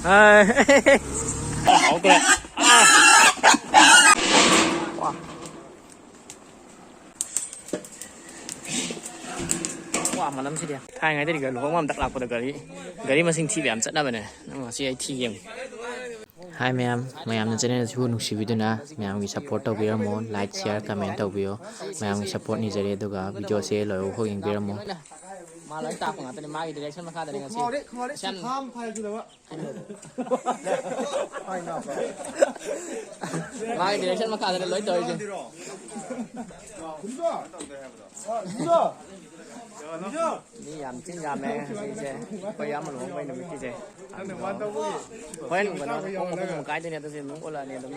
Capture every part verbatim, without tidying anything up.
ꯍꯥꯏ꯫ ꯍꯧꯈ꯭ꯔꯦ꯫ ꯑꯥ꯫ ꯋꯥ꯫ ꯋꯥ, ꯃꯅꯝꯁꯤꯗꯤ꯫ ꯊꯥꯏꯅꯉꯩꯗꯗꯤ ꯂꯨꯍꯣꯡꯕ ꯑꯝꯇ ꯂꯥꯛꯄꯗ ꯒꯥꯔꯤ, ꯒꯥꯔꯤ ꯃꯁꯤꯡ ꯊꯤꯕ ꯌꯥꯝ ꯆꯠꯅꯕꯅꯦ꯫ ꯉꯁꯤ ꯑꯩ ꯊꯤꯒꯦ꯫ ꯍꯥꯏ ꯃꯌꯥꯝ, ꯃꯌꯥꯝꯅ ꯆꯦꯅꯦꯜ ꯑꯁꯤꯕꯨ ꯅꯨꯡꯁꯤꯕꯤꯗꯨꯅ ꯃꯌꯥꯝꯒꯤ ꯁꯞꯄꯣꯔꯠ ꯇꯧꯕꯤꯔꯝꯃꯣ, ꯂꯥꯏꯛ, ꯁꯤꯌꯥꯔ, ꯀꯃꯦꯟ ꯇꯧꯕꯤꯌꯣ꯫ ꯃꯌꯥꯝꯒꯤ ꯁꯞꯄꯣꯔꯠ ꯅꯤꯖꯔꯤ, ꯑꯗꯨꯒ ꯚꯤꯗꯤꯑꯣꯁꯦ ꯂꯣꯏꯕꯐꯥꯎ ꯌꯦꯡꯕꯤꯔꯝꯃꯣ꯫ ꯃꯥ ꯂꯣꯏ ꯇꯥꯛꯄ ꯉꯥꯛꯇꯅꯦ, ꯃꯥꯒꯤ ꯗꯤꯔꯦꯛꯁꯟ ꯃꯈꯥꯗꯅꯦ ꯉꯁꯤ꯫ ꯈꯪꯍꯧꯔꯦ, ꯈꯪꯍꯧꯔꯦ, ꯏꯁꯥꯟ ꯁꯨꯈꯥꯝ ꯐꯥꯏꯗꯨꯗꯕ꯫ ꯃꯥꯒꯤ ꯗꯤꯔꯦꯛꯁꯟ ꯃꯈꯥꯗꯅꯦ ꯂꯣꯏ ꯇꯧꯔꯤꯁꯦ꯫ ꯃꯤ ꯌꯥꯝ ꯊꯤꯅ ꯌꯥꯝꯃꯦ ꯉꯁꯤꯁꯦ, ꯑꯩꯈꯣꯏ ꯏꯌꯥꯝꯕ ꯂꯨꯍꯣꯡꯕꯩ ꯅꯨꯃꯤꯠꯀꯤꯁꯦ꯫ ꯍꯣꯔꯦꯟ ꯀꯩꯅꯣ ꯄꯨꯡ ꯑꯍꯨꯝ ꯃꯈꯥꯏꯗꯅꯦ, ꯑꯗꯨꯁꯨ ꯑꯗꯨꯝ ꯎꯠꯂꯛꯑꯅꯤ ꯑꯗꯨꯝ꯫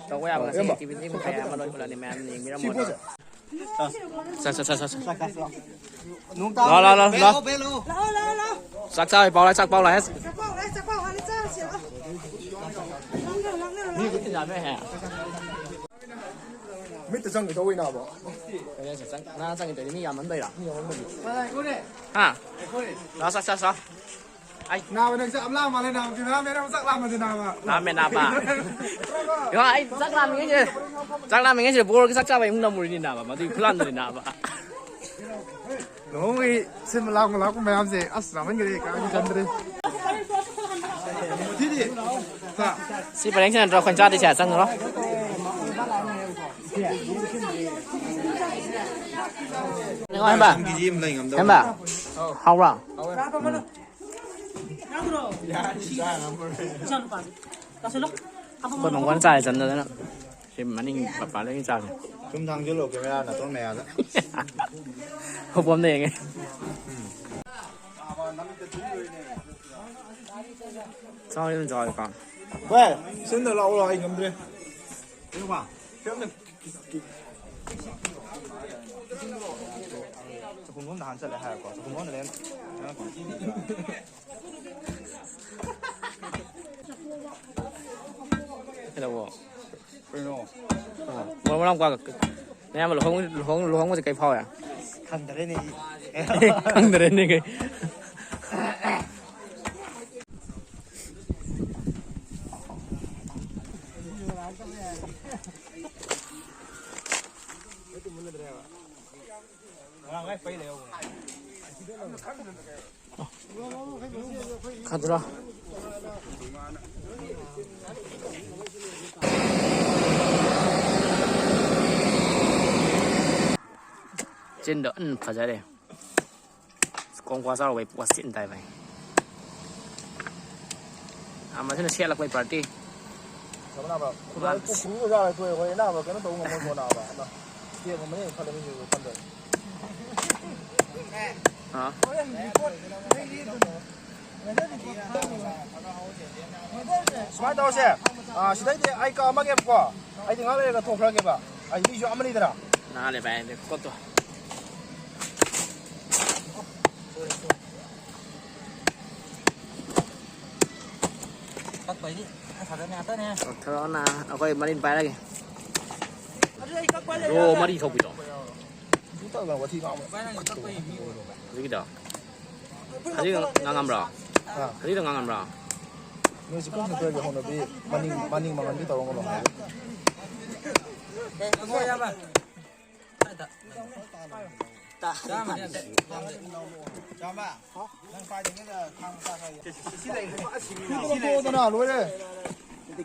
ꯇꯧꯕ ꯌꯥꯕ ꯉꯁꯤ ꯑꯦꯛꯇꯤꯚꯤꯇꯤ ꯃꯈꯩ ꯑꯃ ꯂꯣꯏ ꯎꯠꯂꯛꯑꯅꯤ, ꯃꯌꯥꯝ ꯌꯦꯡꯕꯤꯔꯝꯃꯣ꯫ ꯆꯥꯛ, ꯆꯥꯛ, ꯆꯥꯛ, ꯆꯥꯛ, ꯆꯥꯛ꯫ ꯅꯣꯡ ꯇꯥꯕ꯫ ꯂꯥꯛꯑꯣ, ꯂꯥꯛꯑꯣ, ꯂꯥꯛꯑꯣ, ꯂꯥꯛꯑꯣ꯫ ꯂꯥꯛꯑꯣ, ꯂꯥꯛꯑꯣ, ꯂꯥꯛꯑꯣ꯫ ꯆꯥꯛ ꯆꯥꯕꯩ ꯄꯥꯎ ꯂꯥꯛꯑꯦ, ꯆꯥꯛ ꯄꯥꯎ ꯂꯥꯛꯑꯦ꯫ ꯆꯥꯛ ꯄꯥꯎ ꯂꯥꯛꯑꯦ, ꯆꯥꯛ ꯄꯥꯎ ꯍꯥꯟꯅ ꯆꯥꯔꯁꯦꯕ꯫ ꯂꯥꯡꯅꯔꯣ, ꯂꯥꯡꯅꯔꯣ, ꯂꯥꯡꯅꯔꯣ꯫ ꯃꯤꯠꯇ ꯆꯪꯒꯦ ꯇꯧꯋꯤ ꯅꯥꯕ꯫ ꯀꯩꯅꯣ ꯍꯥꯏꯁꯦ? ꯆꯪ-, ꯅꯍꯥꯟ ꯆꯪꯒꯦ ꯇꯧꯔꯤꯗꯤ ꯃꯤ ꯌꯥꯝꯃꯟꯕꯩꯔꯥ? ꯃꯤ ꯌꯥꯝꯃꯟꯕꯒꯤ꯫ ꯍꯥ? ꯂꯥꯛꯑꯣ, ꯆꯥꯛ ꯆꯥ, ꯆꯥ꯫ ꯑꯩ ꯅꯥꯕ ꯅꯪ ꯆꯥꯛ ꯌꯥꯝ ꯂꯥꯝ ꯃꯥꯜꯂꯦ ꯅꯥꯕ꯫ ꯀꯩꯅꯣ ꯍꯥꯏꯕ ꯅꯪ ꯆꯥꯛ ꯂꯥꯝꯃꯗꯤ ꯅꯥꯕ꯫ ꯂꯥꯝꯃꯦ ꯅꯥꯕ꯫ ꯌꯣ, ꯑꯩ ꯆꯥꯛ ꯂꯥꯝꯃꯤꯉꯩꯁꯦ, ꯆꯥꯛ ꯂꯥꯝꯃꯤꯉꯩꯁꯦ ꯕꯣꯔꯒꯤ ꯆꯥꯛ ꯆꯥꯕ ꯑꯃꯨꯛ ꯅꯝꯃꯨꯔꯤꯅꯤ ꯅꯥꯕ꯫ ꯃꯗꯨꯒꯤ ꯈꯨꯂꯥꯝꯗꯨꯅꯤ ꯅꯥꯕ꯫ ꯂꯨꯍꯣꯡꯕꯒꯤ ꯁꯤꯟꯕ ꯂꯥꯡꯕ ꯂꯥꯛꯄ ꯃꯌꯥꯝꯁꯦ ꯑꯁ ꯆꯥꯃꯟꯈ꯭ꯔꯦ, ꯀꯥꯡ ꯆꯟꯗ꯭ꯔꯦ꯫ ꯁꯤ ꯄꯔꯦꯡꯁꯤ ꯅꯠꯇ꯭ꯔꯣ ꯑꯩꯈꯣꯏꯅ ꯆꯥꯗꯣꯏꯁꯦ? ꯆꯪꯉꯨꯔꯣ꯫ ꯍꯦꯝꯕ꯫ ꯀꯦꯖꯤ ꯑꯃ ꯂꯩ ꯉꯝꯗꯧ ꯍꯦꯝꯕ꯫ ꯃꯥꯟꯗꯦ꯫ ꯍꯥꯎꯕ꯭ꯔꯣ? ꯑꯩꯈꯣꯏ ꯃꯪꯒꯣꯟ ꯆꯥꯔꯦ ꯆꯟꯗꯗꯅ꯫ ꯁꯤ ꯃꯅꯤꯡ ꯃꯄꯥꯟꯗꯒꯤ ꯆꯥꯔꯦ꯫ ꯁꯨꯝ ꯊꯥꯡꯖꯜꯂꯣ ꯀꯦꯃꯦꯔꯥ ꯅꯥꯇꯣꯟ ꯃꯌꯥꯗ꯫ ꯍꯣꯄꯝꯗ ꯌꯦꯡꯉꯦ꯫ ꯆꯥꯎꯔꯦ ꯑꯗꯨꯝ ꯆꯥꯎꯔꯦꯀꯣ꯫ ꯍꯣꯏ, ꯁꯤꯟꯗ ꯂꯥꯛꯑꯣ, ꯑꯩ ꯉꯝꯗ꯭ꯔꯦ꯫ ꯀꯩꯅꯣ ꯕꯥ? ꯀꯩꯅꯣ ꯆꯥꯛꯈꯨꯝꯂꯣꯝꯗ ꯍꯥꯟꯅ ꯆꯠꯂꯦ ꯍꯥꯏꯔꯀꯣ, ꯆꯥꯛꯈꯨꯝꯂꯣꯝꯗ ꯂꯩꯔꯝ-, ꯀꯩꯗꯧꯕ? ꯀꯩꯅꯣ? ꯑꯥ, ꯃꯔꯨꯞ ꯃꯔꯥꯡ ꯀ꯭ꯋꯥ-, ꯅꯌꯥꯝꯕ ꯂꯨꯍꯣꯡ-, ꯂꯨꯍꯣꯡ-, ꯂꯨꯍꯣꯡꯕꯁꯦ ꯀꯩ ꯐꯥꯎꯋꯦ? ꯈꯪꯗꯔꯦꯅꯦ ꯑꯩ꯫ ꯈꯪꯗꯔꯦꯅꯦ ꯀꯩ꯫ ꯈꯗ꯭ꯔꯥ? ꯆꯤꯟꯗꯣ ꯎꯝ ꯐꯖꯔꯦ꯫ ꯀꯣꯡꯀ꯭ꯋꯥ ꯆꯥꯔꯨꯕꯩ ꯄꯨꯛ ꯋꯥꯁꯤꯠ ꯇꯥꯏ ꯚꯥꯏ꯫ ꯑꯥ, ꯃꯁꯤꯅ ꯁꯦꯠꯂꯛꯄꯩ ꯄꯥꯔꯇꯤ꯫ ꯁꯃꯅꯥꯕ, ꯈꯨꯗꯥꯏ ꯃꯥꯅ ꯀꯨꯀꯨꯒ ꯆꯥꯔ ꯇꯣꯛꯑꯦ꯫ ꯍꯣꯏ, ꯑꯅꯥꯕ ꯀꯩꯅꯣ ꯇꯧꯕ ꯉꯝꯃꯣꯏꯀꯣ, ꯑꯅꯥꯕ꯫ ꯑꯅꯥ, ꯆꯦꯡ ꯑꯃꯅꯤ ꯈꯜꯂꯦ ꯃꯤꯁꯨ ꯈꯟꯗ꯭ꯔꯦ꯫ ꯑꯥ꯫ ꯁꯨꯃꯥꯏꯅ ꯇꯧꯔꯁꯦ꯫ ꯑꯥ, ꯁꯤꯗꯩꯗꯤ ꯑꯩ ꯀꯛꯑꯝꯃꯒꯦꯕꯀꯣ꯫ ꯑꯩꯗꯤ ꯉꯥꯏꯍꯥꯛ ꯂꯩꯔꯒ ꯊꯣꯛꯈ꯭ꯔꯒꯦꯕ꯫ ꯑꯩ ꯃꯤꯁꯨ ꯑꯃꯅꯤꯗꯅ꯫ ꯅꯥꯜꯂꯦ ꯚꯥꯏ, ꯑꯗꯩ ꯈꯨꯀꯞꯇꯣ꯫ ꯀꯛꯄꯩꯗꯤ ꯐꯖꯅ ꯉꯥꯛꯇꯅꯦ꯫ ꯀꯛꯊꯔꯛꯑꯣꯅ, ꯑꯩꯈꯣꯏ ꯃꯔꯤꯟ ꯄꯥꯏꯔꯒꯦ꯫ ꯑꯗꯨ ꯑꯩ ꯀꯛꯄ ꯂꯩꯔꯦ꯫ ꯔꯣ ꯃꯔꯤ ꯊꯣꯛꯄꯤꯗꯣ꯫ ꯑꯗꯨ ꯇꯧꯗꯅ ꯋꯥꯊꯤ ꯉꯥꯡꯕ꯫ ꯚꯥꯏ, ꯅꯪꯒꯤ ꯀꯛꯄꯩ ꯃꯤ ꯑꯣꯏꯔꯣ, ꯚꯥꯏ꯫ ꯍꯧꯖꯤꯛꯀꯤꯗꯣ? ꯍꯧꯖꯤꯛ ꯉꯥꯡꯉꯝꯕ꯭ꯔꯣ? ꯑꯥ꯫ ꯍꯧꯖꯤꯛꯇ ꯉꯥꯡꯉꯝꯕ꯭ꯔꯣ? ꯅꯣꯏꯁꯤ ꯀꯨꯝ ꯆꯠꯄꯒꯤ ꯍꯧꯅꯕꯤ ꯃꯅꯤꯡ, ꯃꯅꯤꯡ ꯃꯥꯡꯍꯟꯕꯤ ꯇꯧꯔꯝꯒꯅꯣ ꯍꯥꯏꯕ꯫ ꯑꯦ, ꯑꯩꯈꯣꯏ ꯏꯌꯥꯝꯕ꯫ ꯆꯥꯝꯃ꯫ ꯅꯪ ꯄꯥꯏꯗ꯭ꯔꯤꯉꯩꯗ ꯈꯥꯡ ꯃꯆꯥ ꯈꯔ ꯁꯤ ꯂꯩ, ꯁꯤ ꯂꯩ꯫ ꯂꯣꯏꯔꯦ꯫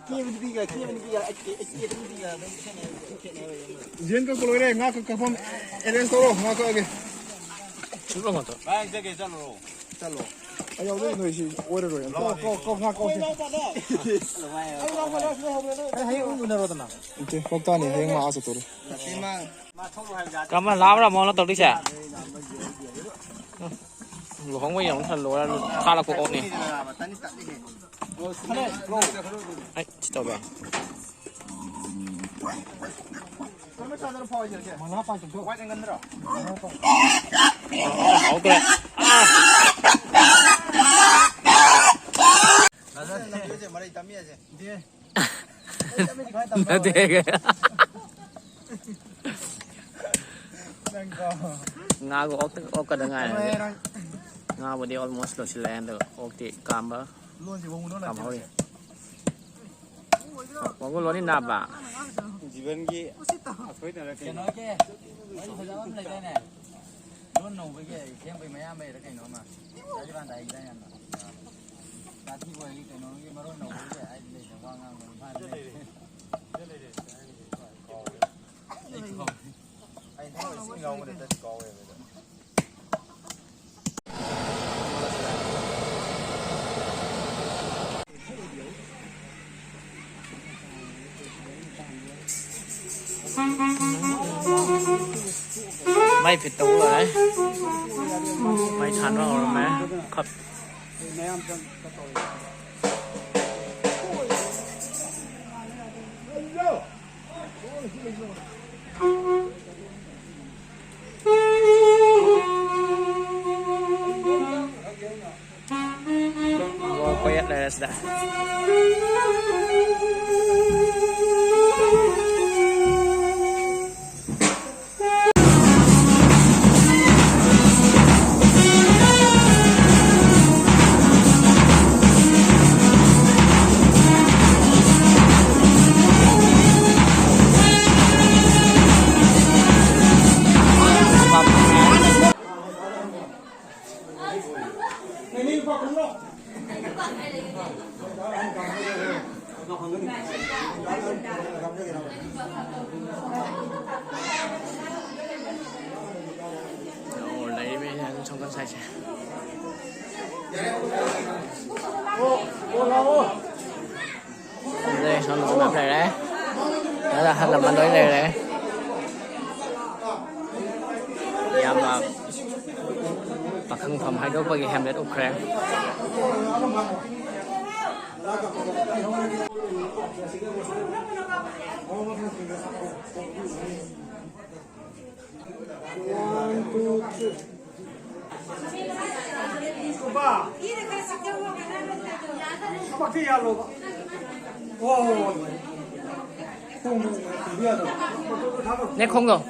ꯀꯦꯕ ꯅꯨꯄꯤꯒ, ꯀꯦꯕ ꯅꯨꯄꯤꯒ, ꯑꯩ ꯀꯦ-, ꯑꯩ ꯀꯦꯕ ꯅꯨꯄꯤꯒ ꯑꯗꯨꯝ ꯈꯦꯠꯅꯩ꯫ ꯌꯦꯟ ꯀꯛꯄ ꯂꯣꯏꯔꯦ, ꯉꯥ ꯀꯛ-, ꯀꯛꯐꯝ arrange ꯇꯧꯔꯣ, ꯉꯥ ꯀꯛꯑꯒꯦ꯫ ꯚꯥꯏ, ꯆꯠꯀꯦ ꯆꯠꯂꯨꯔꯣ꯫ ꯆꯠꯂꯣ꯫ ꯑꯩ ꯌꯥꯎꯗꯣꯏ ꯅꯣꯏ ꯁꯤ ꯑꯣꯏꯔꯔꯣꯏ ꯑꯝꯇ꯫ ꯀꯣ, ꯀꯣ, ꯀꯣ, ꯉꯥ ꯀꯣ, ꯁꯤ꯫ ꯑꯩ ꯍꯌꯦꯡ ꯎꯅꯔꯣꯗꯅ꯫ ꯅꯠꯇꯦ, ꯀꯣꯛ ꯇꯥꯅꯤ, ꯍꯌꯦꯡ ꯃꯥ ꯑꯥ ꯆꯠꯇꯣꯔꯦ꯫ ꯀꯔꯝꯕ ꯂꯥꯕ꯭ꯔꯥ ꯃꯉꯣꯟꯗ ꯇꯧꯗꯣꯏꯁꯦ? ꯂꯨꯍꯣꯡꯕ ꯌꯥꯎꯅ ꯂꯣꯏꯔ ꯊꯥꯂꯛꯄ ꯑꯣꯛꯅꯤ꯫ ꯑꯩ ꯁꯤ ꯇꯧꯕ ꯌꯥꯏ꯫ ꯍꯧꯗ꯭ꯔꯦ꯫ ꯅꯠꯇꯦ꯫ ꯉꯥꯒ ꯑꯣꯛ-, ꯑꯣꯛꯀꯗ ꯉꯥꯏꯔꯦ꯫ ꯉꯥꯕꯨꯗꯤ almost ꯂꯣꯏꯁꯤꯜꯂꯛꯑꯦ, ꯑꯗꯨꯒ ꯑꯣꯛꯇꯤ ꯀꯥꯝꯕ ꯀꯥꯝꯍꯧꯔꯤ꯫ ꯋꯥꯡꯒꯨ ꯂꯣꯟꯅꯤ ꯅꯥꯕ꯫ ꯖꯤꯕꯟꯒꯤ ꯑꯁꯣꯏꯗꯅ ꯀꯩꯅꯣ? ꯀꯩꯅꯣꯒꯤ ꯋꯥꯔꯤ ꯐꯖꯕ ꯑꯃ ꯂꯩꯗꯥꯏꯅꯦ? ꯂꯣꯟ ꯅꯧꯕꯒꯤ ꯁꯦꯝꯕꯩ ꯃꯌꯥꯝꯕꯩꯔ ꯀꯩꯅꯣ ꯑꯃ? ꯗꯥ ꯏꯕꯥꯟꯗ ꯍꯥꯏꯈꯤꯗꯥꯏꯅꯦ ꯌꯥꯝꯅ? ꯇꯥꯊꯤ ꯑꯣꯏꯒꯤ ꯀꯩꯅꯣꯒꯤ ꯃꯔꯣꯟ ꯅꯧꯕꯒꯤ ꯍꯥꯏꯗꯤ ꯂꯩꯗꯅ ꯋꯥ ꯉꯥꯡꯕ ꯏꯝꯐꯥꯜꯗ ꯂꯩ꯫ ꯑꯩ ꯊꯕꯛ ꯏꯁꯤꯡ ꯌꯥꯎꯕ ꯅꯠꯇ꯭ꯔꯗꯤ ꯀꯥꯎꯋꯦꯕ ꯑꯗꯣ꯫ ꯃꯩ ꯐꯤꯠ ꯇꯧ ꯂꯣꯏꯔꯦ꯫ ꯃꯩ ꯊꯥꯟꯕ ꯍꯧꯔꯝꯃꯦ꯫ ꯈꯞ꯫ ꯀꯣꯌꯦꯠ ꯂꯩꯔꯦ ꯁꯤꯗ꯫ ꯑꯣ, ꯂꯩꯔꯤꯕ ꯑꯩꯅ ꯑꯗꯨꯝ ꯁꯣꯝꯀꯟ ꯁꯥꯏꯁꯦ꯫ ꯑꯗꯨꯗꯩ ꯁꯣꯝꯗꯁꯨ ꯃꯌꯥꯝ ꯂꯩꯔꯦ꯫ ꯑꯗ ꯑꯍꯜ ꯂꯃꯟ ꯂꯣꯏ ꯂꯩꯔꯦ꯫ ꯏꯌꯥꯝꯕ ꯄꯥꯈꯪꯐꯝ ꯍꯥꯏꯗꯣꯛꯄꯒꯤ ꯍꯦꯝꯂꯦꯠ ꯎꯞꯈ꯭ꯔꯦ꯫ One, two, three. ꯅꯦ ꯈꯣꯡꯗꯣ꯫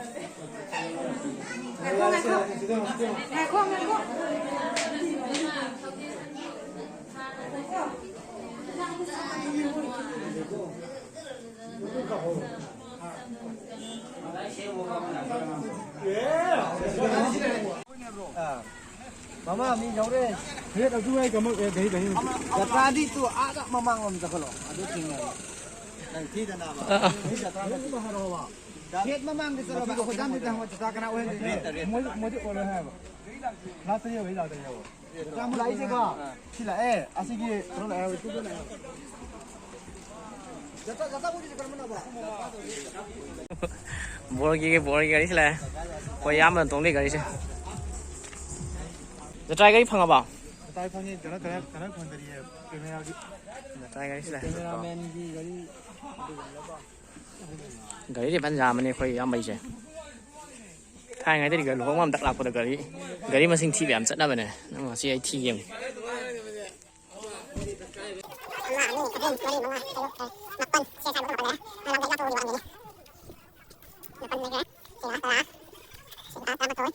ꯉꯥꯏꯈꯣ, ꯉꯥꯏꯈꯣ꯫ ꯃꯃꯥ, ꯃꯤ ꯌꯧꯔꯦ꯫ ꯍꯦꯠ ꯑꯗꯨ ꯑꯩ ꯀꯃꯛ-, ꯑꯦ, ꯒꯥꯔꯤ, ꯒꯥꯔꯤ꯫ ꯖꯇ꯭ꯔꯥꯗꯤ ꯇꯨ ꯑꯥꯗ ꯃꯃꯥꯡꯂꯣꯝ ꯆꯠꯈꯠꯂꯣ꯫ ꯑꯗꯨ ꯊꯦꯡꯅꯔꯦ꯫ ꯅꯪ ꯊꯤꯗꯅꯕ꯫ ꯑꯥ, ꯑꯥ꯫ ꯃꯤ ꯖꯇ꯭ꯔꯥ ꯅꯠꯇꯦ꯫ ꯍꯦꯠ ꯃꯃꯥꯡꯗ ꯆꯠꯂꯣꯕ꯫ ꯑꯩꯈꯣꯏ ꯗꯥꯝꯗꯨꯗ ꯍꯪꯉꯣ, ꯖꯇ꯭ꯔꯥ ꯀꯅꯥ ꯑꯣꯏꯍꯟꯗꯣꯏꯅꯣ? ꯃꯣꯏ, ꯃꯣꯏꯗꯤ ꯑꯣꯏꯔꯣꯏ ꯍꯥꯏꯕ꯫ ꯂꯥꯛꯇ ꯌꯧꯔꯦ, ꯂꯥꯛꯇ ꯌꯧꯔꯦ꯫ ꯖꯇ꯭ꯔꯥ ꯑꯃꯨꯛ ꯂꯥꯛꯏꯁꯦꯀꯣ꯫ ꯁꯤ ꯂꯥꯛꯑꯦ꯫ ꯑꯁꯤꯒꯤ ꯀꯩꯅꯣ ꯂꯥꯛꯑꯦ, ꯌꯨꯇ꯭ꯌꯨꯕꯔ ꯂꯥꯛꯑꯦ꯫ ꯕꯣꯔꯒꯤ, ꯕꯣꯔꯒꯤ ꯒꯥꯔꯤꯁꯤ ꯂꯥꯛꯑꯦ꯫ ꯑꯩꯈꯣꯏ ꯏꯌꯥꯝꯕꯅ ꯇꯣꯡꯗꯣꯏ ꯒꯥꯔꯤꯁꯦ꯫ ꯖꯇ꯭ꯔꯥꯏ ꯒꯥꯔꯤ ꯐꯪꯉꯕꯣ? ꯖꯇ꯭ꯔꯥꯏ ꯐꯪꯉꯦ, ꯀꯩꯅꯣ, ꯀꯩꯅꯣ, ꯀꯩꯅꯣ ꯐꯪꯗꯔꯤꯌꯦ, ꯀꯦꯃꯦꯔꯥꯒꯤ꯫ ꯖꯇ꯭ꯔꯥꯏ ꯒꯥꯔꯤꯁꯤ ꯂꯥꯛꯑꯦ꯫ ꯀꯦꯃꯦꯔꯥꯃꯦꯟꯒꯤ ꯒꯥꯔꯤ꯫ ꯒꯥꯔꯤꯗꯤ ꯐꯖꯅ ꯌꯥꯝꯕꯅꯦ ꯑꯩꯈꯣꯏ ꯏꯌꯥꯝꯕꯩꯁꯦ꯫ ꯊꯥꯏꯅꯉꯩꯗꯗꯤ ꯂꯨꯍꯣꯡꯕ ꯑꯝꯇ ꯂꯥꯛꯄꯗ ꯒꯥꯔꯤ, ꯒꯥꯔꯤ ꯃꯁꯤꯡ ꯊꯤꯕ ꯌꯥꯝ ꯆꯠꯅꯕꯅꯦ꯫ ꯅꯪ ꯉꯁꯤ ꯑꯩ ꯊꯤꯒꯦ ꯌꯦꯡꯉꯨ꯫ ꯑꯃ, ꯑꯅꯤ, ꯑꯍꯨꯝ, ꯃꯔꯤ, ꯃꯉꯥ, ꯇꯔꯨꯛ, ꯇꯔꯦꯠ, ꯃꯥꯄꯟ꯫ ꯁꯦ, ꯁ꯭ꯋꯥꯏꯗ ꯑꯍꯨꯝ ꯍꯥꯞꯄ ꯂꯩꯔꯦ꯫ ꯃꯥꯄꯟ ꯂꯩꯔꯦ꯫ ꯁꯤꯒ ꯇꯔꯥ, ꯁꯤꯒ ꯇꯔꯥꯃꯥꯊꯣꯏ꯫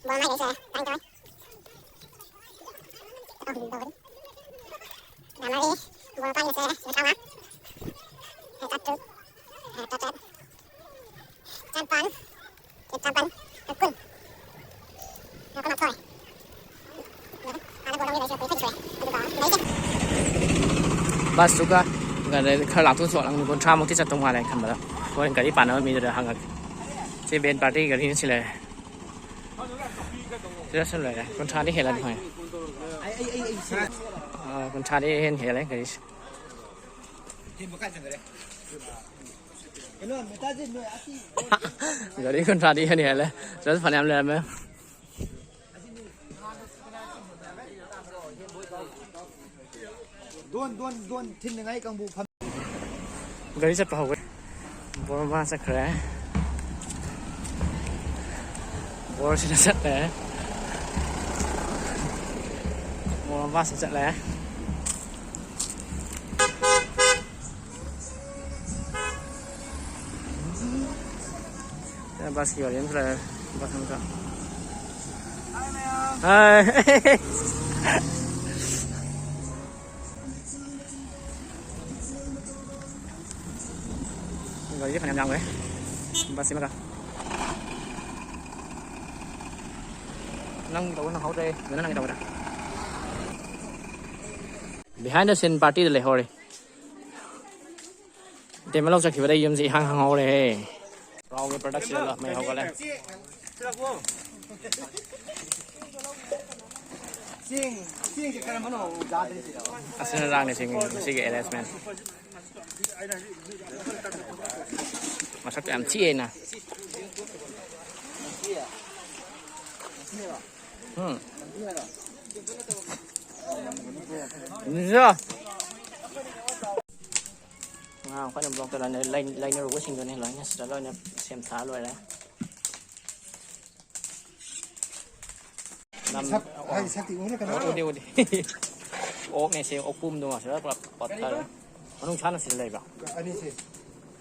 ꯕꯣꯜ ꯃꯥꯒꯤ ꯂꯩꯔꯤꯁꯦ ꯇꯔꯥꯅꯤꯊꯣꯏ꯫ ꯑꯍꯨꯝ ꯇꯧꯒꯅꯤ꯫ ꯁꯤꯒ ꯃꯔꯤ꯫ ꯕꯣꯜ ꯃꯥꯒꯤ ꯂꯩꯔꯤꯁꯦ ꯁꯤꯒ ꯇꯔꯥꯃꯉꯥ꯫ ꯁꯤꯒ ꯇꯔꯨꯛ꯫ ꯁꯤꯒ ꯇꯔꯦꯠ꯫ ꯆꯥꯝꯄꯥꯟ꯫ ꯆꯥꯝꯄꯥꯟ꯫ ꯀꯨꯟ꯫ ꯀꯨꯟꯃꯥꯊꯣꯏ꯫ ꯕꯁꯇꯨꯒ ꯈꯔ ꯂꯥꯞꯊꯣꯛ ꯊꯣꯛꯂꯒ ꯀꯨꯟꯊ꯭ꯔꯥꯃꯨꯛꯇꯤ ꯆꯠꯇꯧ ꯃꯥꯜꯂꯦ ꯑꯩꯅ ꯈꯟꯕꯗ꯫ ꯍꯣꯔꯦꯟ ꯒꯥꯔꯤ ꯄꯥꯟꯅꯕ ꯃꯤꯗꯨꯗ ꯍꯪꯉꯒꯦ꯫ ꯁꯤ ꯚꯦꯟ ꯄꯥꯔꯇꯤꯒꯤ ꯒꯥꯔꯤꯅ ꯁꯤ ꯂꯩꯔꯦ꯫ ꯁꯤꯗ ꯁꯨꯝ ꯂꯩꯔꯦ꯫ ꯀꯨꯟꯊ꯭ꯔꯥꯗꯤ ꯍꯦꯜꯂꯅꯤ ꯈꯪꯉꯦ꯫ ꯑꯥ, ꯀꯨꯟꯊ꯭ꯔꯥꯗꯤ ꯍꯦꯟ ꯍꯦꯜꯂꯦ ꯒꯥꯔꯤꯁꯦ꯫ ꯒꯥꯔꯤ ꯀꯨꯟꯊ꯭ꯔꯥꯗꯤ ꯍꯦꯟ ꯍꯦꯜꯂꯦ꯫ ꯁꯤꯗꯁꯨ ꯐꯅꯌꯥꯝ ꯂꯩꯔꯝꯃꯦ꯫ ꯗꯣꯟ, ꯗꯣꯟ, ꯗꯣꯟ ꯊꯤꯟꯅꯤꯡꯉꯥꯏ ꯀꯥꯡꯕꯨ ꯐꯝ- ꯒꯥꯔꯤ ꯆꯠꯄ ꯍꯧꯈ꯭ꯔꯦ꯫ ꯕꯣꯔ ꯃꯥ ꯆꯠꯈ꯭ꯔꯦ꯫ ꯕꯣꯔꯁꯤꯅ ꯆꯠꯂꯦ꯫ ꯕꯣꯔ ꯃꯥꯁꯨ ꯆꯠꯂꯦ꯫ ꯕꯁꯀꯤ ꯒꯥꯔꯤ ꯑꯃꯁꯨ ꯂꯥꯛꯑꯦ꯫ ꯕꯁ ꯑꯃꯈꯛ꯫ ꯍꯥꯏ꯫ ꯒꯥꯔꯤꯁꯦ ꯐꯅꯌꯥꯝ ꯌꯥꯝꯈ꯭ꯔꯦ꯫ ꯕꯁ ꯑꯃꯒ꯫ ꯅꯪ ꯇꯧꯕ ꯅꯪꯍꯧꯗ꯭ꯔꯦ, ꯃꯤꯅ ꯅꯪ ꯇꯧꯕꯗ꯫ Behind the scene party ꯗ ꯂꯩꯍꯧꯔꯦ꯫ ꯏꯇꯩꯃ ꯂꯧ ꯆꯠꯈꯤꯕꯗꯩ ꯌꯨꯝꯁꯦ ꯏꯍꯥꯡ ꯍꯥꯡꯍꯧꯔꯦꯍꯦ꯫ ꯄ꯭ꯔꯥꯎꯒꯤ production ꯃꯩ ꯍꯧꯒꯠꯂꯦ꯫ ꯆꯦꯡ, ꯆꯦꯡꯁꯦ ꯀꯔꯝꯕꯅꯣ ꯌꯥꯗ꯭ꯔꯤꯁꯦ? ꯑꯁꯤꯅ ꯔꯥꯡꯅ ꯆꯤꯡꯉꯤ ꯉꯁꯤꯒꯤ arrangement꯫ ꯃꯁꯛꯇ ꯌꯥꯝ ꯊꯤꯑꯦꯅ꯫ ꯎꯝ꯫ ꯅꯤꯖꯣ꯫ ꯑꯉꯥꯡ ꯑꯩꯈꯣꯏꯅ block ꯇ ꯂꯩꯅ-, ꯂꯩ-, ꯂꯩꯅꯔꯨꯕꯁꯤꯡꯗꯨꯅꯦ ꯂꯣꯏꯅ ꯁꯤꯗ ꯂꯣꯏꯅ ꯁꯦꯝ ꯁꯥ ꯂꯣꯏꯔꯦ꯫ ꯅꯝ-, ꯁꯛ-, ꯍꯥꯏꯗꯤ ꯁꯛꯇꯤ ꯎꯅ ꯀꯅꯥ? ꯎꯗꯦ, ꯎꯗꯦ꯫ ꯑꯣꯛꯅꯦ ꯁꯤ, ꯑꯣꯛꯄꯨꯝꯗꯣ ꯁꯤꯗ ꯄꯨꯔꯥ ꯄꯠꯊꯔꯦ꯫ ꯃꯅꯨꯡ ꯁꯥꯅ ꯁꯤꯗ ꯂꯩꯕ꯭ꯔꯣ? ꯑꯅꯤꯁꯦ꯫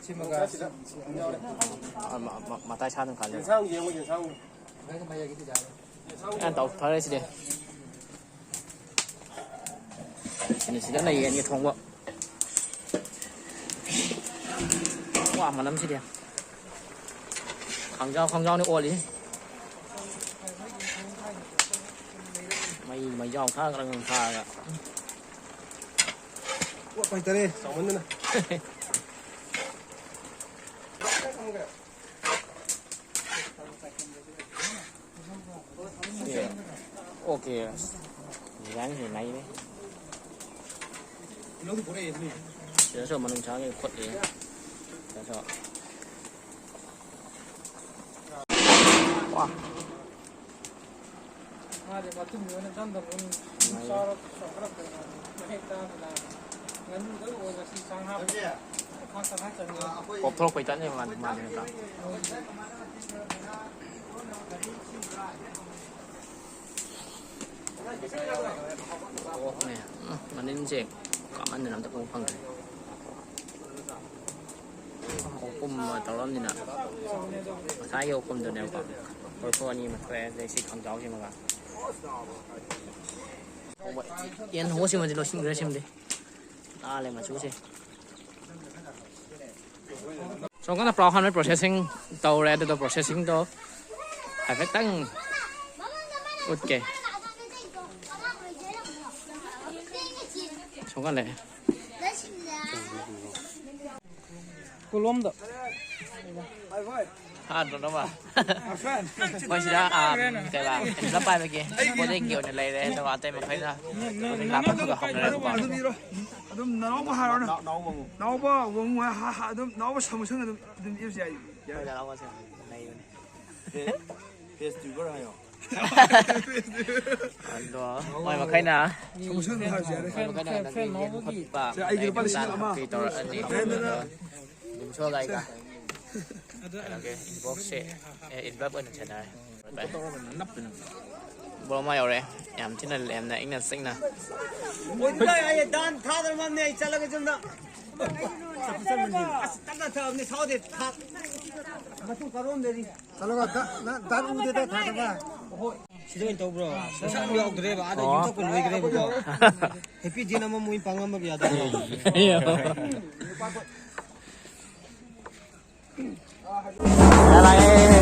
ꯁꯤꯃꯒ ꯁꯤ, ꯁꯤ ꯑꯅꯤꯁꯦ꯫ ꯑ, ꯃ-, ꯃ-, ꯃꯇꯥꯏ ꯁꯥꯗ ꯈꯜꯂꯦ꯫ ꯌꯦꯟꯁꯥꯡ ꯌꯦꯡꯉꯨ, ꯌꯦꯟꯁꯥꯡ꯫ ꯃꯌꯥꯏꯒꯤꯗꯤ ꯌꯥꯔꯦ꯫ ꯌꯦꯟꯁꯥꯡ ꯌꯥꯝ ꯇꯧꯊꯔꯦ ꯁꯤꯗꯤ꯫ ꯁꯤꯅ ꯁꯤꯗꯅ ꯌꯦꯟꯒꯤ ꯊꯣꯡꯕ꯫ ꯋꯥ ꯃꯅꯝꯁꯤꯗꯤ꯫ ꯈꯥꯡꯖꯥꯎ ꯈꯥꯡꯖꯥꯎꯅꯤ ꯑꯣꯜꯂꯤ꯫ ꯃꯩ, ꯃꯩꯖꯥꯎ ꯊꯥꯒ꯭ꯔ ꯊꯥꯔꯒ꯫ ꯑꯣꯠꯄ ꯍꯩꯇꯔꯦ, ꯆꯥꯎꯃꯟꯗꯅ꯫ ꯑꯣꯀꯦ꯫ Design ꯁꯤ ꯅꯩꯔꯦ꯫ ꯁꯤꯗꯁꯨ ꯃꯅꯨꯡꯁꯥꯒꯤ ꯈꯨꯠꯂꯤ꯫ ꯁꯤꯗꯁꯨ꯫ ꯋꯥ꯫ ꯃꯥꯗꯤ ꯃꯇꯨꯝꯗꯤ ꯑꯣꯏꯅ ꯆꯪꯗꯕꯅꯤ꯫ ꯅꯩꯔꯦ꯫ ꯆꯥꯎꯔ-, ꯆꯥꯎꯈꯠꯂꯛꯄꯅꯤ ꯃꯥꯗꯤ꯫ ꯃꯍꯤꯛ ꯇꯥꯡꯅ ꯂꯥꯛꯑꯦ꯫ ꯉꯥꯅꯨꯗ ꯑꯣꯏꯔꯁꯨ ꯆꯥꯡ ꯍꯥꯞꯄ꯫ ꯈꯥ ꯇꯪꯈꯥꯏ ꯆꯪꯉꯦ꯫ ꯄꯣꯞꯊꯣꯔꯛꯄꯩ ꯇꯥꯏꯞꯅꯦ ꯃꯥꯗꯤ, ꯃꯥꯗꯤ ꯅꯠꯇ꯭ꯔꯥ? ꯑꯣꯛꯅꯦ꯫ ꯎꯝ, ꯃꯅꯤꯟꯁꯦ ꯀꯥꯃꯟꯗꯅ ꯑꯝꯇ ꯎꯕ ꯐꯪꯗ꯭ꯔꯦ꯫ ꯑꯣꯛꯄꯨꯝ ꯑꯃ ꯇꯧꯔꯝꯅꯤꯅ ꯉꯁꯥꯏꯒꯤ ꯑꯣꯛꯄꯨꯝꯗꯨꯅꯦꯕꯀꯣ꯫ ꯀꯣꯔꯐꯨ ꯑꯅꯤ ꯑꯃ ꯊꯣꯛꯑꯦ, ꯑꯗꯩ ꯁꯤ ꯈꯥꯡꯖꯥꯎꯁꯤꯃꯒ꯫ ꯌꯦꯟ ꯊꯣꯡꯕ ꯁꯤꯃꯗꯤ ꯂꯣꯏꯁꯤꯟꯈ꯭ꯔꯦ, ꯁꯤꯃꯗꯤ꯫ ꯅꯥꯜꯂꯦ ꯃꯆꯨꯁꯦ꯫ ꯁꯣꯝ ꯀꯥꯟꯗ ꯄ꯭ꯔꯥꯎ ꯍꯥꯟꯕ processing ꯇꯧꯔꯦ, ꯑꯗꯨꯗꯣ processing ꯗꯣ ꯍꯥꯏꯐꯦꯠꯇꯪ ꯎꯠꯀꯦ꯫ ꯁꯣꯛꯍꯜꯂꯦ꯫ ꯀꯣꯂꯣꯝꯗ꯫ ꯍꯥꯟꯅ ꯅꯣꯡꯃ꯫ ꯃꯣꯏꯁꯤꯗ, ꯑꯥ, ꯀꯩꯕꯥ, ꯄꯨꯂꯞ ꯄꯥꯏꯕꯒꯤ ꯄꯣꯠ ꯆꯩꯒꯤ ꯑꯣꯏꯅ ꯂꯩꯔꯦ, ꯑꯗꯨꯒ ꯑꯇꯩ ꯃꯈꯩꯅ ꯍꯧꯖꯤꯛ ꯂꯥꯛꯄ ꯈꯔ ꯈꯔ ꯍꯧꯅꯔꯦꯕꯀꯣ꯫ ꯑꯗꯨꯝ ꯏꯔꯣ꯫ ꯑꯗꯨꯝ ꯅꯅꯥꯎꯕ ꯍꯥꯏꯔꯣꯅꯦ꯫ ꯅꯥꯎꯕ ꯑꯃꯨꯛ꯫ ꯅꯥꯎꯕ ꯑꯃꯨꯛ ꯍꯥ-, ꯍꯥ-, ꯑꯗꯨꯝ ꯅꯥꯎꯕ ꯁꯥꯃꯨꯁꯪ ꯑꯗꯨꯝ, ꯑꯗꯨꯝ ꯏꯔꯁꯨ ꯌꯥꯏ꯫ ꯌꯥꯏ꯫ ꯍꯣꯏ, ꯅꯅꯥꯎꯕꯁꯦ ꯅꯩꯕꯅꯦ꯫ ꯐꯦ-, ꯐꯦꯁ ꯇ꯭ꯌꯨꯕꯔ ꯍꯥꯏꯌꯣ꯫ ꯑꯗꯣ ꯃꯣꯏ ꯃꯈꯩꯅ, ꯁꯥꯃꯨꯁꯪ ꯑꯗꯨꯝ ꯍꯥꯏꯔꯁꯨ ꯌꯥꯔꯦ꯫ ꯃꯣꯏ ꯃꯈꯩꯅ ꯀꯩꯅꯣꯒꯤ ꯌꯦꯟ ꯈꯣꯠꯄ, ꯁꯦ, ꯑꯩꯒꯤꯗꯤ ꯂꯨꯄꯥ ꯂꯤꯁꯤꯡ ꯑꯃ꯫ ꯀꯩ ꯇꯧꯔꯛꯑꯅꯤ꯫ ꯁꯦ, ꯑꯩꯅ ꯑꯗꯣ ꯗꯤꯝꯁꯣꯒ ꯑꯩꯒ꯫ ꯀꯩꯅꯣꯒꯤ inbox ꯁꯦ, ꯑꯦ, envelope ꯑꯣꯏꯅ ꯊꯦꯡꯅꯔꯦ꯫ ꯕ꯭ꯔꯣ ꯑꯃ ꯌꯧꯔꯛꯑꯦ꯫ ꯌꯥꯝ ꯊꯤꯅ ꯂꯦꯝꯅ ꯏꯪꯅ ꯆꯤꯛꯅ꯫ ꯑꯣꯏꯗ꯭ꯔꯥ? ꯑꯩ ꯗꯥꯟ ꯊꯥꯗ꯭ꯔꯃꯕꯅꯦ, ꯑꯩ ꯆꯠꯂꯒꯦ ꯌꯨꯝꯗ꯫ ꯑꯁ, ꯀꯟꯅ ꯊꯛꯑꯕꯅꯦ, ꯁꯥꯎꯗꯦ꯫ ꯊꯥ-, ꯃꯇꯨꯡ ꯀꯔꯣꯝꯗꯗꯤ? ꯆꯠꯂꯒ ꯗꯥ-, ꯅ-, ꯗꯥꯟ ꯎꯗꯦꯗ ꯊꯥꯗꯕ꯫ ꯍꯣꯏ, ꯁꯤꯗ ꯑꯣꯏꯅ ꯇꯧꯕ꯭ꯔꯣ? ꯄꯩꯁꯥ ꯑꯃ ꯌꯥꯎꯗ꯭ꯔꯦꯕ, ꯑꯥꯗ ꯑꯣ꯫ ꯌꯨꯝꯊꯛꯄ ꯂꯣꯏꯈ꯭ꯔꯦꯕꯀꯣ꯫ Happy Jin ꯑꯃ ꯃꯣꯏ ꯄꯥꯡꯉꯝꯕꯒꯤ ꯌꯥꯗꯕ꯭ꯔꯣ? ꯂꯥꯛꯑꯦ꯫